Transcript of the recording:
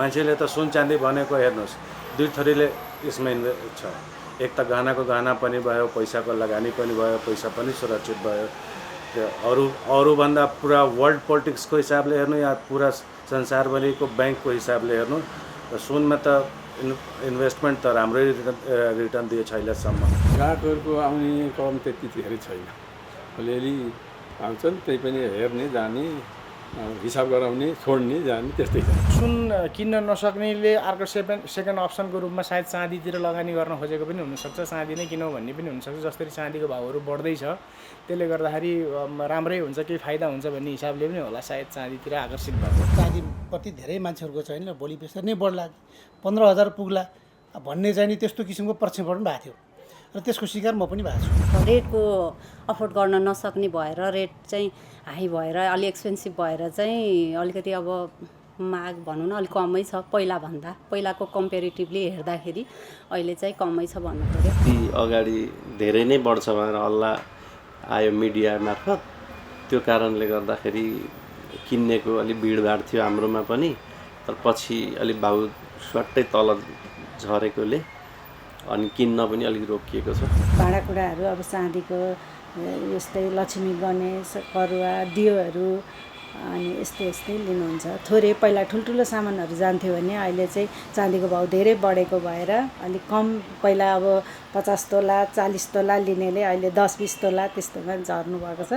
मान्छेले त सुन चाँदी भनेको हेर्नुहोस् दुई थरीले यसमा इन्भेस्ट छ। एक त गहनाको गहना पनि भयो, पैसाको लगानी पनि भयो, पैसा पनि सुरक्षित भयो। त्यो अरूभन्दा पुरा वर्ल्ड पोलिटिक्सको हिसाबले हेर्नु या पुरा संसारभरिको ब्याङ्कको हिसाबले हेर्नु र सुनमा त इन्भेस्टमेन्ट त राम्रै रिटर्न दिएछ अहिलेसम्म। ग्राहकहरूको आउने क्रम त्यति धेरै छैन। अलिअलि आउँछन्, त्यही पनि हेर्ने जाने, हिसाब गराउने, छोड्ने जाने त्यस्तै छ। सुन किन्न नसक्नेले अर्को सेकेन्ड अप्सनको रूपमा सायद चाँदीतिर लगानी गर्न खोजेको पनि हुनसक्छ। चाँदी नै किनौँ भन्ने पनि हुनसक्छ। जसरी चाँदीको भाउहरू बढ्दैछ त्यसले गर्दाखेरि राम्रै हुन्छ, केही फाइदा हुन्छ भन्ने हिसाबले पनि होला सायद चाँदीतिर आकर्षित भएको। चाँदीप्रति धेरै मान्छेहरूको छैन, भोलि बेसर नै बढ्ला, 15,000 पुग्ला भन्ने चाहिँ नि त्यस्तो किसिमको प्रक्षेपण भएको थियो र त्यसको शिकार म पनि भएको छु। रेटको अफोर्ड गर्न नसक्ने भएर रेट चाहिँ हाई भएर अलि एक्सपेन्सिभ भएर चाहिँ अलिकति अब माग भनौँ न अलिक कमै छ पहिलाभन्दा। पहिलाको कम्पेरिटिभली हेर्दाखेरि अहिले चाहिँ कमै छ भन्नु पऱ्यो। ती अगाडि धेरै नै बढ्छ भनेर हल्ला आयो मिडिया मार्फत। त्यो कारणले गर्दाखेरि किन्नेको अलिक भिडभाड थियो हाम्रोमा पनि, तर पछि अलिक भाउ स्वाट्टै तल झरेकोले अनि किन्न पनि अलिक रोकिएको छ। भाँडाकुँडाहरू अब चाँदीको यस्तै लक्ष्मी गणेश करुवा दियोहरू अनि यस्तै लिनुहुन्छ। थोरै पहिला ठुल्ठुलो सामानहरू जान्थ्यो भने अहिले चाहिँ चाँदीको भाउ धेरै बढेको भएर अलिक कम, पहिला अब 50 तोला 40 तोला लिनेले अहिले 10-20 तोला त्यस्तोमा झर्नु भएको छ।